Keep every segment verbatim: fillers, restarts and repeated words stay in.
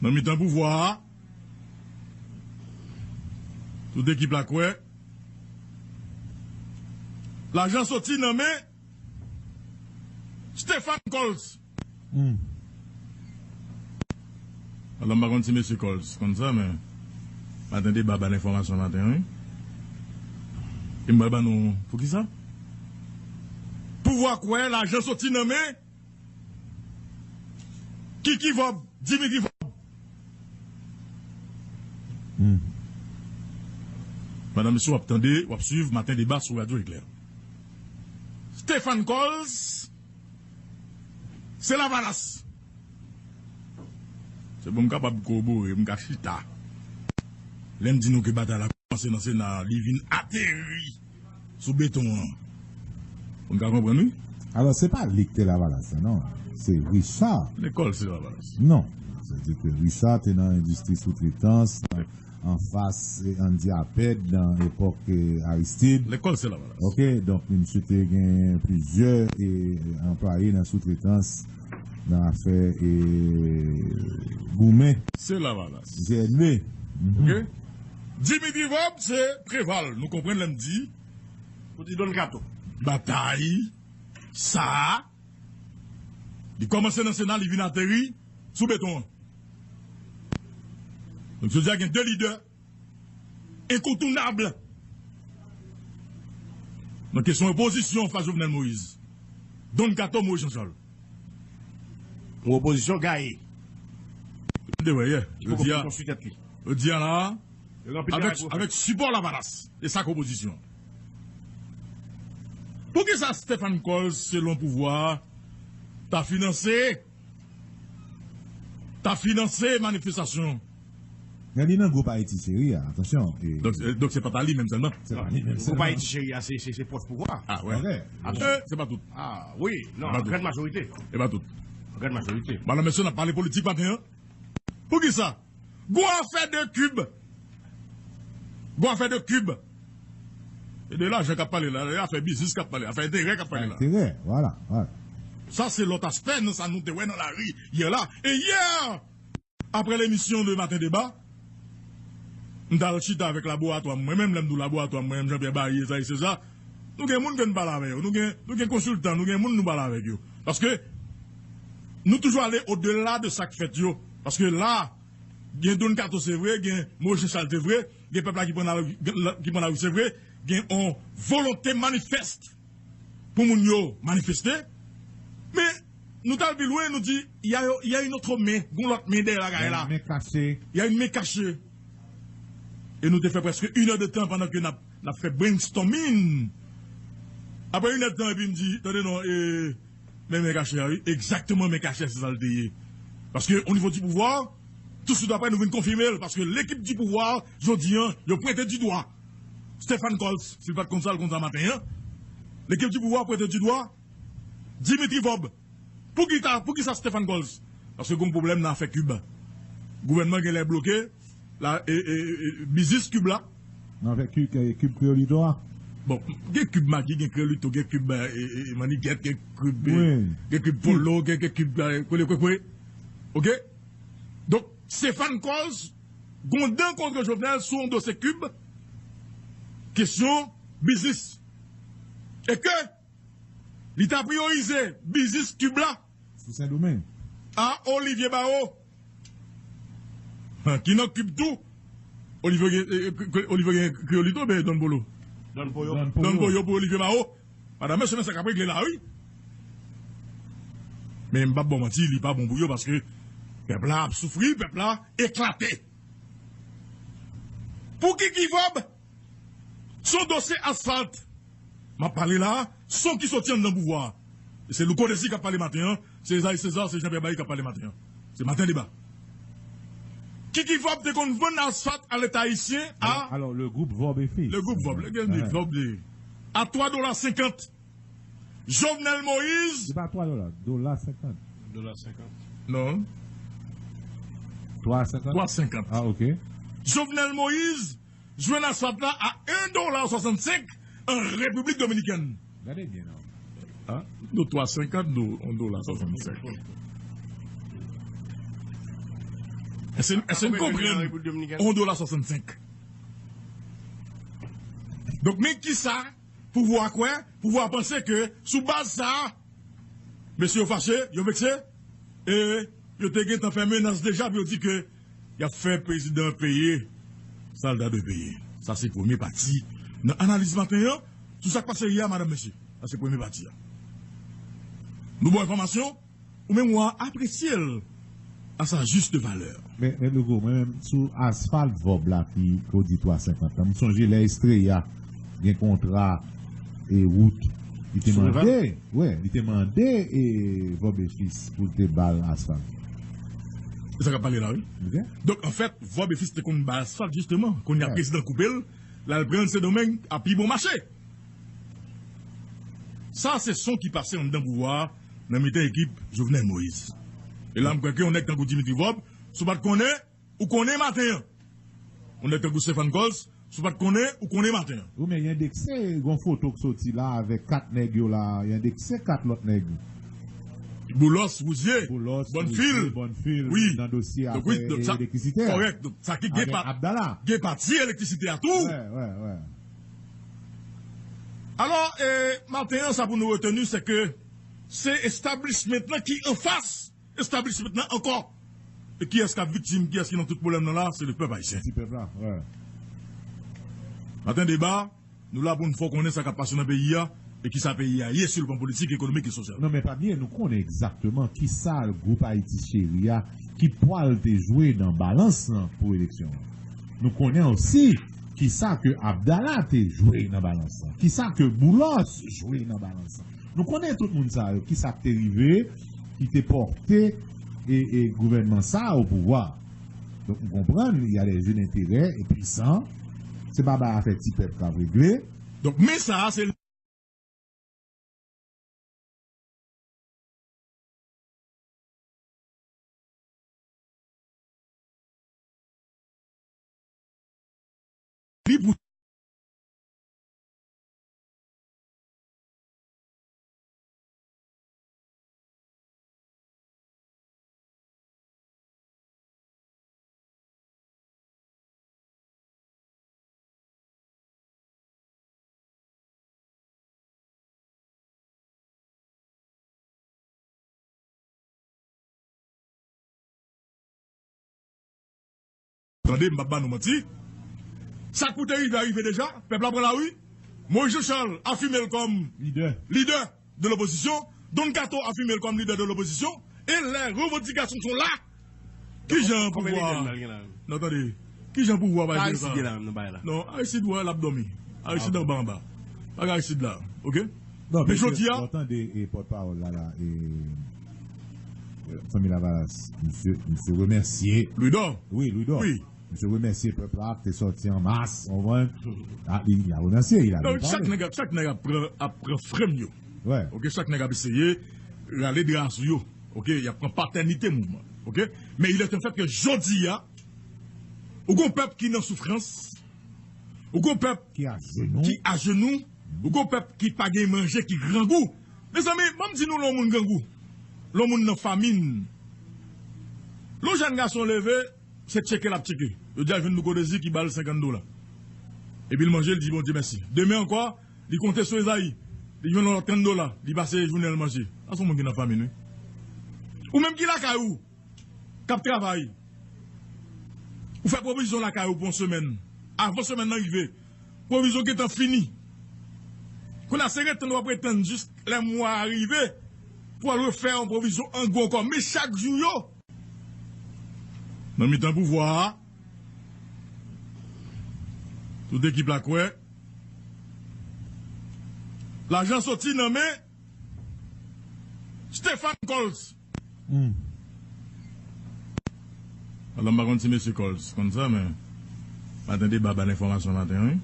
Nan mitan pouvwa a, tout ekip la kwè lajan soti nan men Stephen Coles. Hmm. Alò, m pa konn si mesye Coles konn sa, men maten deba ba l enfòmasyon maten an, wi. E m pral ban nou poukisa. Pouvwa kwè lajan soti nan men Kiki Vòb, Dimitri Vòb. Hmm. Madanm, mesye, w ap tande, w ap swiv Maten Deba sou Radyo Eklè. Stephen Coles, se Lavalas. Se pou m kapab kowobore, m ka chita. Lè m di nou ke batay la kòmanse nan Sena, li vin ateri sou beton an. Ou ka konprann, wi? Alò, se pa li ki te Lavalas la, non. Se Richard. Lekòl se Lavalas. Non. Se di ke Richard te nan endistri soutretans, anfas, eh, Andy Aped, nan epòk, eh, Aristide. Lekòl se Lavalas. Ok, donk, misye te gen plizyè, eh, anplwaye nan soutretans, nan afè, eh, goumen. Se Lavalas. G N V. Mhm. Ok? Dimitri Vòb, se Preval. Nou konprann lè m di. Ou di Don Kato. Batay sa, li kòmanse nan Sena, li vin ateri sou beton an. Donk, jodi a gen de lidè enkontounab nan kesyon opozisyon fas Jovenel Moïse. Don Kato, Moïse Jean Charles. Yon opozisyon gaye. Li te wè yè. Li poko fin konstwi tèt li. Jodi a la, avèk, avèk sipò Lavalas. E sa k opozisyon. Poukisa Stephen Coles, selon pouvwa a, ta finanse, ta finanse manifestasyon? Men li nan gwoup Ayiti Cheri a, atansyon. Donk, donk se pa ta li menm sèlman. Se pa li menm sèlman. Gwoup Ayiti Cheri a, se, se, se pwòch pouvwa a. Ah, wè. Ok. Atansyon. Se pa tout. Ah, wi. Non, an gran majorite. E pa tout. An gran majorite. Madanm, mesye, n ap pale politik maten an. Poukisa? Gwo afè de kib. Gwo afè de kib. E de lajan k ap pale la, e afè biznis k ap pale, afè enterè k ap pale la. Enterè, vwala, vwala. Sa se lòt aspè nan sa nou te wè nan lari yè la. E yè, apre lemisyon de Maten Deba, m t al chita avèk laboratwa m. Mwen menm, lè m di w laboratwa m, mwen menm, Jean Pierre Bailly, e sa, e se sa. Nou gen moun ke n pale avè yo. Nou gen, nou gen konsiltan, nou gen moun nou pale avèk yo. Paske nou toujou ale odela de sa k fèt yo. Paske la, gen Don Kato, se vre, gen Moïse Jean Charles, se vre, gen pèp la ki pran lari, ki pran lari, se vre, gen yon volonte manifès pou moun yo manifeste. Men, nou t al pi lwen, nou di, y a, y a une autre main, gon lòt men dèyè bagay la. Y a une main cachée. Y a une main cachée. E nou te fè prèske inèdtan pandan ke n ap, n ap fè brainstorming. Apre inèdtan, epi m di, tande non, e, Men men kache a, wi. Egzakteman, men kache a, se sa l te ye. Paske, o nivo di pouvwa, touswit apre, nou vin konfime l. Paske lekip di pouvwa, jodi a, yo pwente di dwa Stephen Coles, si l pa t konn sa, l konn sa maten an. Lekip di pouvwa pwente di dwa Dimitri Vorbe. Poukisa, poukisa Stephen Coles? Paske gon pwoblèm nan afè kib. Gouvènman genlè bloke la, e, e, e, biznis kib la. Nan afè kib, e, kib Kreyolito a. Bon, gen kib magi, gen Kreyolito, gen kib, e, e, e, mannigèt, gen kib, e, gen kib polo, gen, gen kib, e, kwele kwekwe. Oke? Donk, Stephen Coles gon dan kont Jovenel sou yon dosye kib, kesyon biznis. E ke li ta priyorize biznis kib la sou Sendomeng a Olivier Barro. Ki nan kib tou, Olivier gen, e, e, Olivier gen Kreyolito, ben Don Polo. Don Poyo. Don Poyo pou Olivier Barro. Madanm, mesye, men sa k ap regle la, wi. Men m p ap ba w manti, li pa bon pou yo, paske pèp la ap soufri, pèp la eklate. Pou Kiki Vorbe, se yon dosye asfalt m ap pale la a, se yon ki soti anndan pouvwa a. E se Louko Désir k ap pale maten an, se Esaïe César, se Jean Pierre Bailly k ap pale maten an. Se Maten Deba. Kiki Vorbe te konn vann asfalt a Leta ayisyen a. Alò, le groupe Vorbe et Fils. Le groupe Vorbe, le groupe Vorbe, a twa dola senkant. Jovenel Moïse. Se pa twa dola, dola senkant. Dola senkant. Non. Twa senkant? Twa senkant. Ah, ok. Jovenel Moïse jwenn asfalt la a en dola swasannsenk an Repiblik Dominikèn. Gade byen non. Hein? Nou twa senkant, nou yon dola swasannsenk. Èske, èske n konprann yon dola swasannsenk? Donk, men kisa pouvwa a kwè, pouvwa a panse ke sou baz sa a, mesye yo fache, yo vekse, e yo te gentan fè menas deja pou yo di ke y ap fè prezidan peye sa l ta dwe peye. Sa se premye pati nan analiz maten an sou sa k pase yè a, madanm, mesye. Sa se premye pati a. Nou ba w enfòmasyon, ou menm w a apresye l à sa juste valeur. Men, men Louko, mwen menm, sou asfalt Vòb la ki, ke w di twa senkant lan, m sonje lè Estrella gen kontra e wout, li te mande, wè, li te mande e Vòb e Fis pou l te ba l asfalt. Se sa k ap pale la, wi. Ok. Donk, anfèt, Vòb e Fis te konn ba asfalt, jisteman. Kounye a, prezidan koupe l, l al pran Sendomeng a pi bon mache. Sa se son ki pase anndan pouvwa a nan mitan ekip Jovenel Moïse. E la, m kwè ke yon nèg tankou Dimitri Vòb, si w pa t konnen, ou konnen maten an. Yon nèg tankou Stephen Coles, si w pa t konnen, ou konnen maten an. Wi, men y endekse, gon foto k soti la avèk kat nèg yo la, y endekse kat lòt nèg. Boulos, Rouzier, Boulos, Bonnefil. Rouzier, Bonnefil, wi, nan dosye afè elektrisite a. Kòrèk. Donk, sa ki gen pa-, gen pati elektrisite a tou. Wè, wè, wè. Alò, e, maten an, sa pou nou reteni, se ke se establishment lan ki anfas establishment lan ankò. E kiyès k ap viktim, kiyès ki nan tout pwoblèm nan la, se lepèp ayisyen. Ti pèp la, wè. Maten deba, nou la pou n fè w konnen sa k ap pase nan peyi a, e kisa peyi a ye sou le plan politik, ekonomik e sosyal. Non, men pa bliye, nou konnen egzakteman kisa gwoup Ayiti Cheri a, ki pwa l te jwe nan balans lan pou eleksyon an. Nou konnen osi kisa ke Abdallah te jwe nan balans lan, kisa ke Boulos jwe nan balans lan. Nou konnen tout moun sa yo, kisa k te rive, ki te pòte e, e gouvènman sa a o pouvwa. Donk, m konprann, il y a des jeux d'intérêt et puissants. Se pa bay afè ti pèp k ap regle. Donk, men sa a, se li pou Tande, m p ap ba nou manti. Sa k pou te rive a rive deja, pèp la pran lari. Moïse Jean Charles afime l kòm lidè, lidè de lopozisyon. Don Kato afime l kòm lidè de lopozisyon. E les revendications sont là. Kijan pouvwa a? Non, tande. Kijan pouvwa a pa jere sa? Non, Aristide, wè, l ap dòmi. Aristide anba, anba. Pa gen Aristide la, oke? Men jodi a, lè w tande, e, pòtpawòl la, la, e, fanmi Lavalas, misye, misye remèsye. Louidor? Wi, Louidor. Wi. Misye remèsye pèp la ki te sòti an mas, w konprann? A, li, li a remèsye, il a bien parlé. Chak nèg ap, chak nèg ap pran, ap pran frèm yo. Wè. Oke, chak nèg ap eseye rale dra sou yo. Oke, y ap pran patènite mouvman. Oke? Men il est un fait que jodi a, ou gon pèp ki nan soufrans, ou gon pèp ki ajenou, ki ajenou, ou gon pèp ki pa gen manje, ki grangou. Mezanmi, ban m di nou lè yon moun grangou, lè yon moun nan famin. Lè yon jèn gason leve, se tcheke l ap tcheke. Yo di a jwenn Louko Dezi ki ba l senkant dola. Epi l manje, l di Bondye mèsi. Demen ankò, li konte sou Ezayi. Li jwenn yon lòt trant dola. Li pase jounen l manje. Sa se yon moun ki nan famin, wi. Ou menm ki lakay ou, k ap travay. Ou fè pwovizyon lakay ou pou yon semèn. Avan semèn nan rive, pwovizyon gentan fini. Kounye a, se ret tann w ap ret tann jis lè mwa a rive pou w al refè yon pwovizyon an gwo ankò. Men chak jou yo, nan mitan pouvwa a, tout ekip la kwè lajan soti nan men Stephen Coles. Hmm. Alò, m pa konn si mesye Coles konn sa, men maten deba ba l enfòmasyon maten an, wi.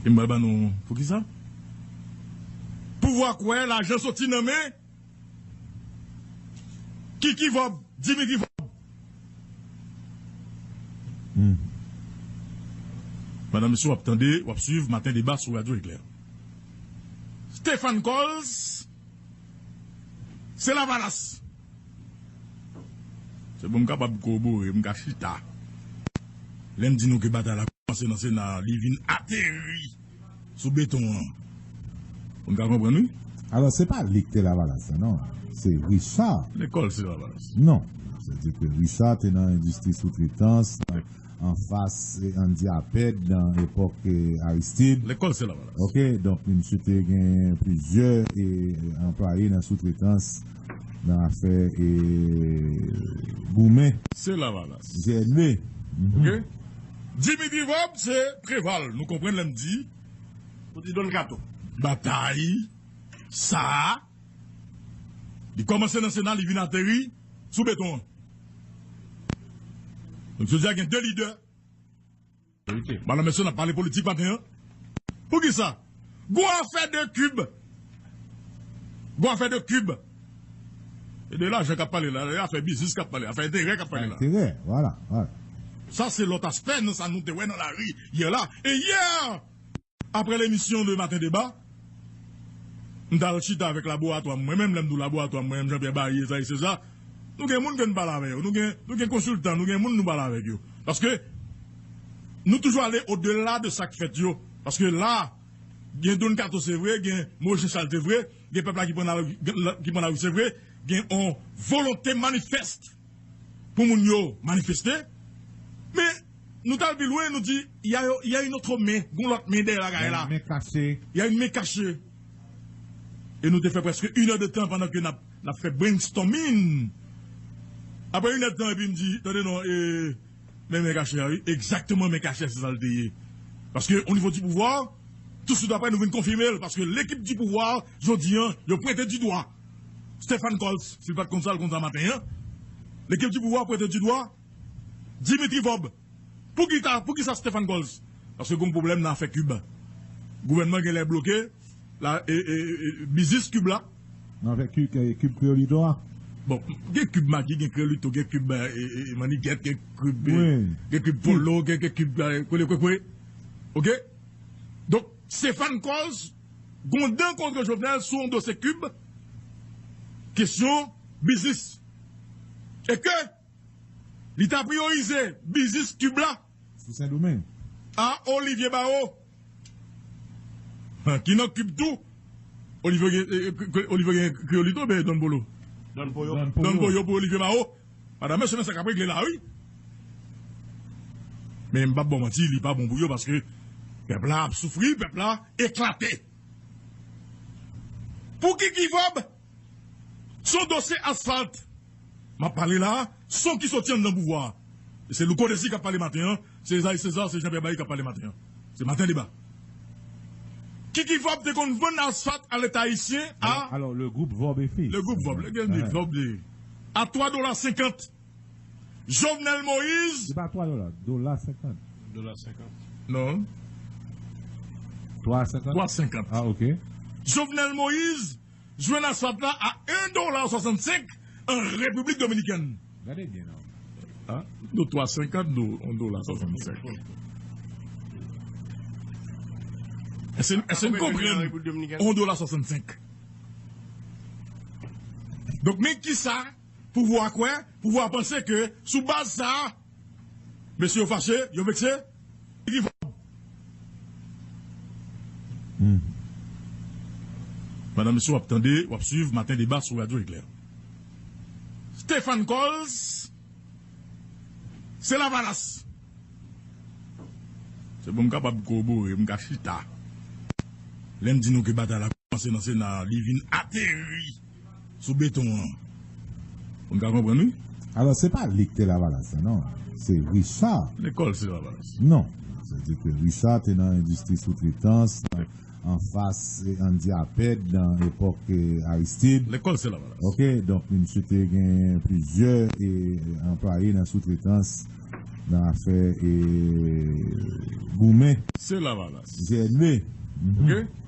E m pral ban nou, poukisa? Pouvwa kwè lajan soti nan men Kiki Vòb, Dimitri Vòb. Hmm. Madanm, mesye, w ap tande, w ap swiv Maten Deba sou Radyo Eklè. Stephen Coles, se Lavalas. Bon, m kapab kowobore, m ka chita. Lè m di nou ke batay la kòmanse nan Sena, li vin ateri sou beton an. Ou ka konprann, wi? Alò, se pa li ki te Lavalas la, non. Se Richard. Lekòl se Lavalas. Non. Se di ke Richard te nan endistri soutretans, anfas, eh, Andy Aped nan epòk, eh, Aristide. Lekòl se Lavalas. Ok, donk, misye te gen plizyè, eh, anplwaye nan soutretans, nan afè, eh, goumen. Se Lavalas. G N V. Mhm. Ok? Dimitri Vorbe se Preval. Nou konprann lè m di. Ou di Don Kato. Batay sa a, li kòmanse nan Sena, li vin ateri sou beton an. Donk, jodi a gen de lidè. Madan mesye, n ap pale politik maten an. Poukisa? Gwo afè de kib. Gwo afè de kib. E de lajan k ap pale la, e afè biznis k ap pale, afè enterè k ap pale la. Enterè, vwala, vwala. Sa se lòt aspè nan sa nou te wè nan lari yè la. E yè, apre lemisyon de Maten Deba, m t al chita avèk laboratwa m, mwen menm, lè m di w laboratwa m, mwen menm, Jean Pierre Barrier, sa e se sa. Nou gen moun ke n pale avè yo, nou gen, nou gen konsiltan, nou gen moun nou pale avèk yo. Paske nou toujou ale odela de sa k fèt yo. Paske la, gen Don Kato se vre, gen Moïse Jean Charles se vre, gen pèp la ki pran lari, ki pran lari se vre, gen yon volonte manifès pou moun yo manifeste. Men, nou t al pi lwen, nou di, y a, y a une autre main, gon lòt men dèyè bagay la. Y a une main cachée. Y a une main cachée. E nou te fè prèske inèdtan pandan ke n ap, n ap fè brainstorming. Apre inèdtan, epi m di, tande non, e, men men kache a, wi. Egzakteman, men kache a, se sa l te ye. Paske, o nivo di pouvwa, touswit apre, nou vin konfime l. Paske lekip di pouvwa, jodi an, yo pwente di dwa Stephen Coles, si l pa t konn sa, l konn sa maten an. Lekip di pouvwa pwente di dwa Dimitri Vorbe. Poukisa, poukisa Stephen Coles? Paske gon pwoblèm nan afè kib. Gouvènman genlè bloke la, e, e, e, biznis kib la. Nan afè kib, e, kib Kreyolito a. Bon, gen kib magi, gen Kreyolito, gen kib, e, e, e, mannigèt, gen kib, e, gen kib polo, gen, gen kib, e, kwele kwekwe. Ok? Donk, Stephen Coles, gon dan kont Jovenel sou yon dosye kib, kesyon biznis. E ke li ta priyorize biznis kib la sou Sendomeng a Olivier Barro. Ki nan kib tou. Olivier gen, e, e, Olivier gen Kreyolito, ben Don Polo. Don Poyo. Don Poyo pou Olivier Barro. Madan mesye, men sa k ap regle la, wi. Men m p ap ba w manti, li pa bon pou yo paske pèp la ap soufri, pèp la eklate. Pou Kiki Vorbe, se yon dosye asfalt. M ap pale la, se yon ki soti anndan pouvwa a. E se Louko Désir k ap pale maten an, se Esaïe César, se Jean Pierre Barrier k ap pale maten an. Se Maten Deba. Kiki Vorbe te konn vann asfalt a Leta ayisyen a. Alò, alò, le groupe Vorbe et Fils. Le groupe Vorbe, le groupe Vorbe de, a twa dola senkant. Jovenel Moïse. Se pa twa dola, dola senkant. Dola senkant. Non. Twa senkant? Twa senkant. Ah, ok. Jovenel Moïse jwenn asfalt la a en dola swasannsenk an Repiblik Dominikèn. Gade byen non. Ha? Nou twa senkant, nou yon dola swasannsenk. Èske, èske n konprann yon dola swasannsenk? Donk, men kisa pouvwa a kwè, pouvwa a panse ke sou baz sa a, mesye yo fache, yo vekse, Kiki Vorbe. Hmm. Madan mesye, w ap tande, w ap swiv Maten Deba sou Radyo Eklè. Stephen Coles, se Lavalas. Se bon, m kapab kowobore, m ka chita. Lè m di nou ke batay la kòmanse nan Sena, li vin ateri sou beton an. Ou ka konprann, wi? Alò, se pa li ki te Lavalas la, non. Se Richard. Lekòl se Lavalas. Non. Se di ke Richard te nan endistri soutretans, anfas, eh, Andy Aped nan epòk, eh, Aristide. Lekòl se Lavalas. Ok, donk, misye te gen plizyè, eh, anplwaye nan soutretans, nan afè, eh, goumen. Se Lavalas. G N V. Mhm. Ok?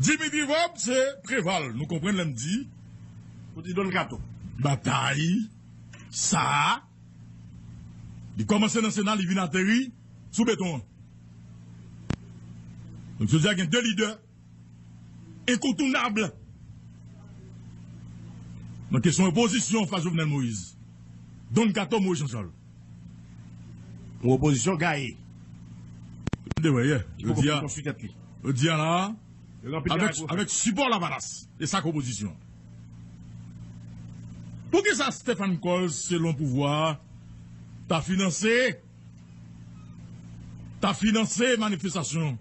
Dimitri Vorbe se Preval. Nou konprann lè m di. Ou di Don Kato. Batay sa a, li kòmanse nan Sena, li vin ateri sou beton an. Donk, jodi a gen de lidè enkontounab nan kesyon opozisyon fas Jovenel Moïse. Don Kato, Moyiz Jan Chal. Yon opozisyon gaye. Li te wè yè. Li poko fin konstwi tèt li. Jodi a la, avèk, avèk sipò Lavalas. E sa k opozisyon. Poukisa Stephen Coles, selon pouvwa a, ta finanse, ta finanse manifestasyon?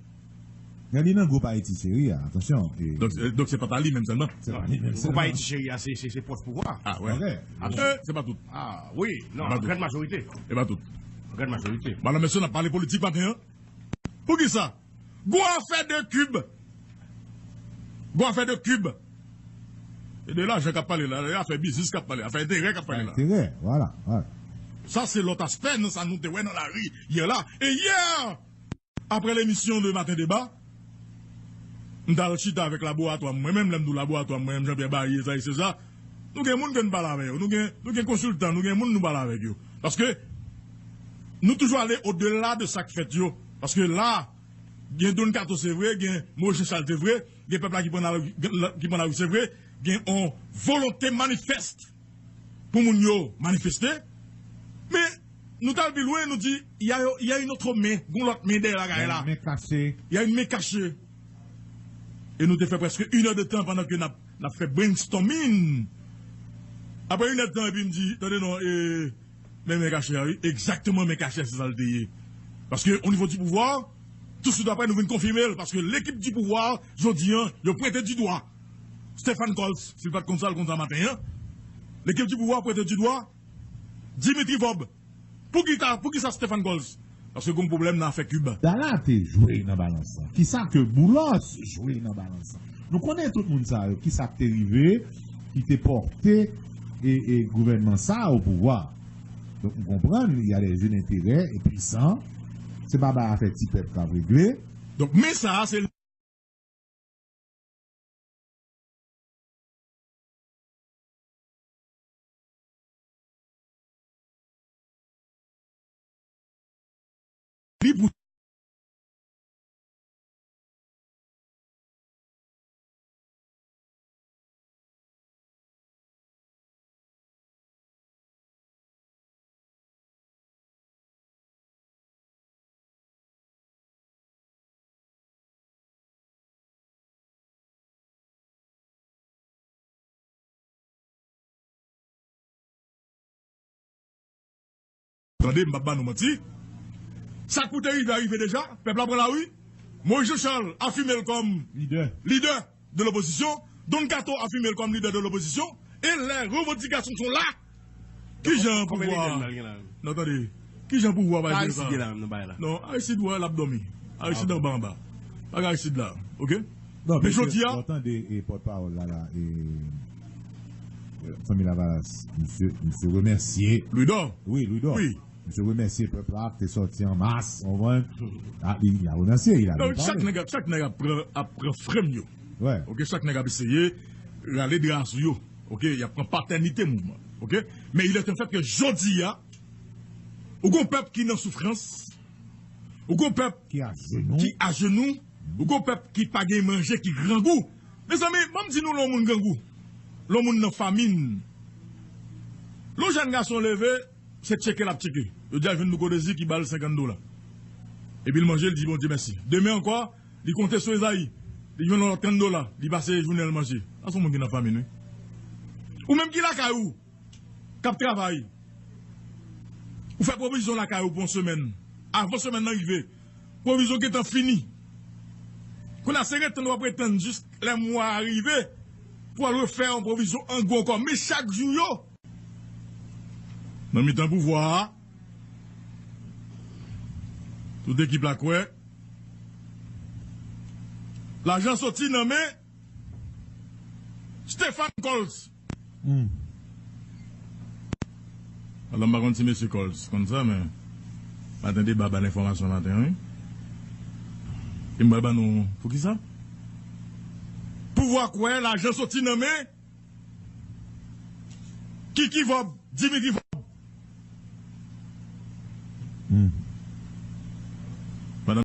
Men li nan gwoup Ayiti Cheri a, atansyon. Donk, donk se pa ta li menm sèlman. Se pa li menm sèlman. Gwoup Ayiti Cheri a, se, se, se pwòch pouvwa a. Ah, wè. Ok. Atò, se pa tout. Ah, wi. Non, an gran majorite. E pa tout. An gran majorite. Madanm, mesye, n ap pale politik maten an. Poukisa? Gwo afè de kib. Gwo afè de kib. E de lajan k ap pale la, e afè biznis k ap pale, afè enterè k ap pale la. Enterè, vwala, vwala. Sa se lòt aspè nan sa nou te wè nan lari yè la. E yè, apre lemisyon de Maten Deba, m t al chita avèk laboratwa m. Mwen menm, lè m di w laboratwa m, mwen menm, Jean Pierre Barrier, sa e se sa. Nou gen moun ke n pale avè yo. Nou gen, nou gen konsiltan, nou gen moun nou pale avèk yo. Paske nou toujou ale odela de sa k fèt yo. Paske la, gen Don Kato se vre, gen Moyiz Jan Chal se vre, gen pèp la ki pran lari, ki pran lari se vre, gen yon volonte manifès pou moun yo manifeste. Men, nou t al pi lwen, nou di, y a, y a une autre main, gon lòt men dèyè bagay la. Y a une main cachée. Y a une main cachée. E nou te fè prèske inèdtan pandan ke n ap, n ap fè brainstorming. Apre inèdtan, epi m di, tande non, e, men men kache a, wi. Egzakteman, men kache a, se sa l te ye. Paske, o nivo di pouvwa, touswit apre, nou vin konfime l. Paske lekip di pouvwa, jodi a, yo pwente di dwa Stephen Coles, si l pa t konn sa, l konn sa maten an. Lekip di pouvwa pwente di dwa Dimitri Vorbe. Poukisa, poukisa Stephen Coles? Paske gon pwoblèm nan afè kib. Dala te jwe nan balans lan. Kisa ke Boulos jwe nan balans lan? Nou konnen tout moun sa yo, kisa k te rive, ki te pòte e, e gouvènman sa o pouvwa. Donk, m konprann, y a des jeux d'intérêt e pwisan. Se pa bay afè ti pèp k ap regle. Donk, men sa a, se li pou Tande, m p ap ba nou manti. Sa k pou te rive a rive deja. Pèp la pran lari. Moïse Jean Charles afime l kòm lidè, lidè de l'opposition. Don Kato afime l kòm lidè de l'opposition. Et les revendications sont là. Kijan pouvwa a? Non, tande. Kijan pouvwa a pa jere sa? Aristide la menm nan bagay la. Non, Aristide, wè, l ap dòmi. Aristide anba, anba. Pa gen Aristide la, oke? Non, men jodi a, lè w tande, e, pòtpawòl la, la, e, fanmi Lavalas, misye, misye remèsye. Louidor? Wi, Louidor. Wi. Misye remèsye pèp la, te sòti an mas, w konprann? A, li, li a remèsye, li a pale. Donk, chak nèg ap, chak nèg ap pran, ap pran frèm yo. Wè. Oke, chak nèg ap eseye rale dra sou yo. Oke, y ap pran patènite mouvman. Oke? Men il est un fait que jodi a, ou gon pèp ki nan soufrans, ou gon pèp ki ajenou, ki ajenou, ou gon pèp ki pa gen manje, ki grangou. Mezanmi, ban m di nou lè yon moun grangou, lè yon moun nan famin. Lè yon jèn gason leve, se tcheke l ap tcheke. Yo di al jwenn Louko Dezi ki ba l senkant dola. Epi l manje, l di Bondye mèsi. Demen ankò, li konte sou Ezayi. Li jwenn yon lòt trant dola. Li pase jounen l manje. Sa se yon moun ki nan famin, wi. Ou menm ki lakay ou, k ap travay. Ou fè pwovizyon lakay ou pou yon semèn. Avan semèn nan rive, pwovizyon gentan fini. Kounye a, se ret tann w ap ret tann jis lè mwa a rive pou w al refè yon pwovizyon an gwo ankò. Men chak jou yo, nan mitan pouvwa a, tout ekip la kwè lajan soti nan men Stephen Coles. Hmm. Alò, m pa konn si mesye Coles konn sa, men Maten Deba ba l enfòmasyon maten an, wi. E m pral ban nou poukisa. Pouvwa kwè lajan soti nan men Kiki Vorbe, Dimitri Vorbe. Hmm.